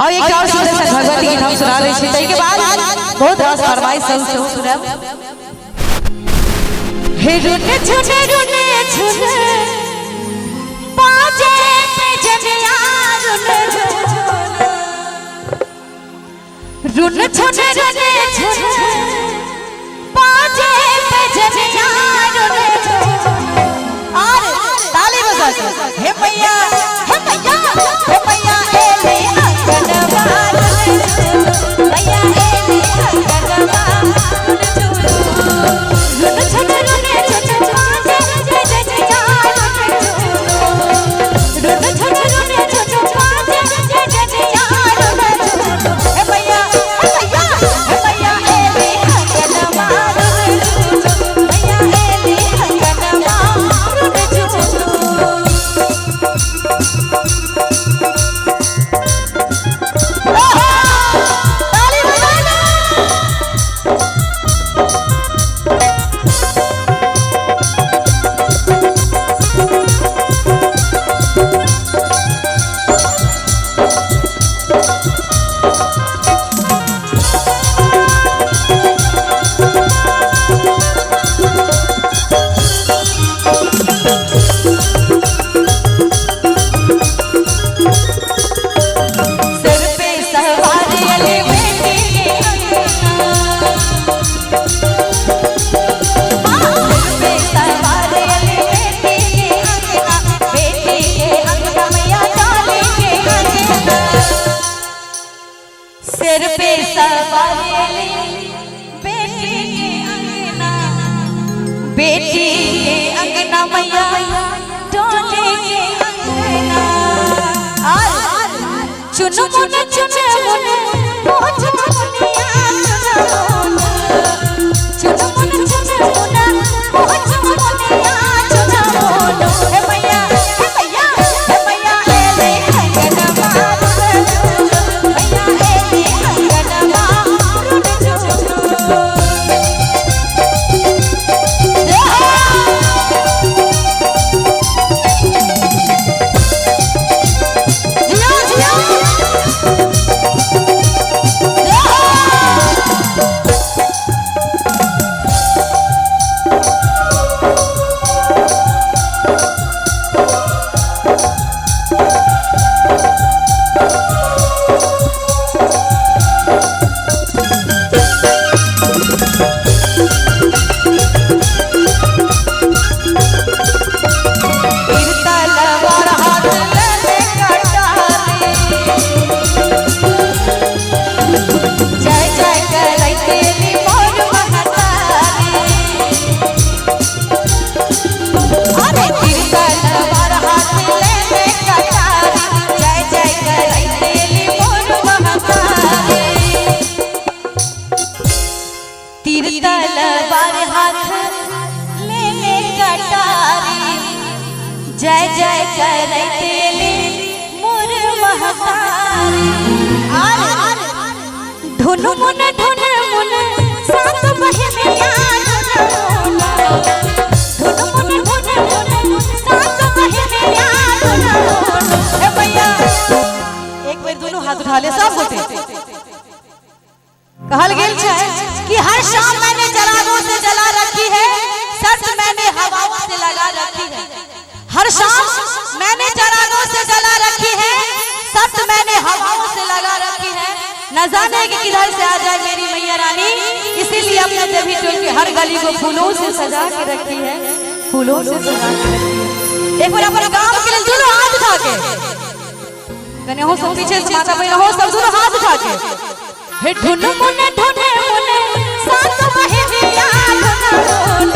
और एक और सुंदर सा भगवती गीत हम सुना दै छी, ताहिके बाद बहुत रास फरमाइश सब सेहो सुनायब। हे रुने झुने रुने झुने बाजे पे जनिया, रुने रुन झुने रुने झुने बाजे पे जनिया, रुने और ताली बजा के। हे मैया, हे मैया, हे मैया एली अंगनवा, मैया एली अंगनवा, रुन झुने रुने झुने बाजे पे जनिया, रुन झुने रुने झुने बाजे पे जनिया, रुन हे मैया, हे मैया, हे मैया एली अंगनवा, मैया एली अंगनवा, रुन झुनु। ताली बजाना। सिर पे सवार अली बेटी के अंगना, सिर पे सवार अली बेटी के अंगना, बेटी के अंगना मैया डाली के अंगना, सिर पे सवार अली बेटी के अंगना, बेटी के अंगना मैया डोली के अंगना। और चुन मुन चुन मुन ओ चुन मुनिया, चुन मुन चुन मुन ओ चुन मुनिया, चुन मुन हे मैया, हे मैया, हे मैया एले अंगनवा, मैया एले अंगनवा, रुन झुनु। जय हो। जियो जियो, जय हो। तीर तलवार हाथ लेले कटारी, जय जय करैते ली मोर महतारी। अरे तीर तलवार हाथ लेले कटारी, जय जय करैते ली मोर महतारी। तीर तलवार हाथ लेले कटारी, जय जय करैते ली मोर महतारी। धुन मुन धुन मुन सात बहनिया, धुन मुन धुन मुन सात बहनिया, धुन मुन हे मैया। एक बेर दोनों हाथ उठा ले सब गोटे। कहल गेल छै कि हर शाम मैंने चरागों से जला रखी है, शर्त मैंने हवाओं से लगा रखी है। हर शाम मैंने चरागों से जला रखी है, शर्त मैंने हवाओं से लगा रखी है। न जाने कि किधर से आ जाए मेरी मैया रानी, इसीलिए अपने देवी टोल के हर गली को फूलों से सजा के रखी है, फूलों से सजा के रखी है। एक बार अपन गांव के लिए दोनों हाथ उठा के, कने हो सब पीछे से माता बहन हो सब दोनों हाथ उठा के। हे धुन मुन धुन मुन सात बहनिया, धुन मुन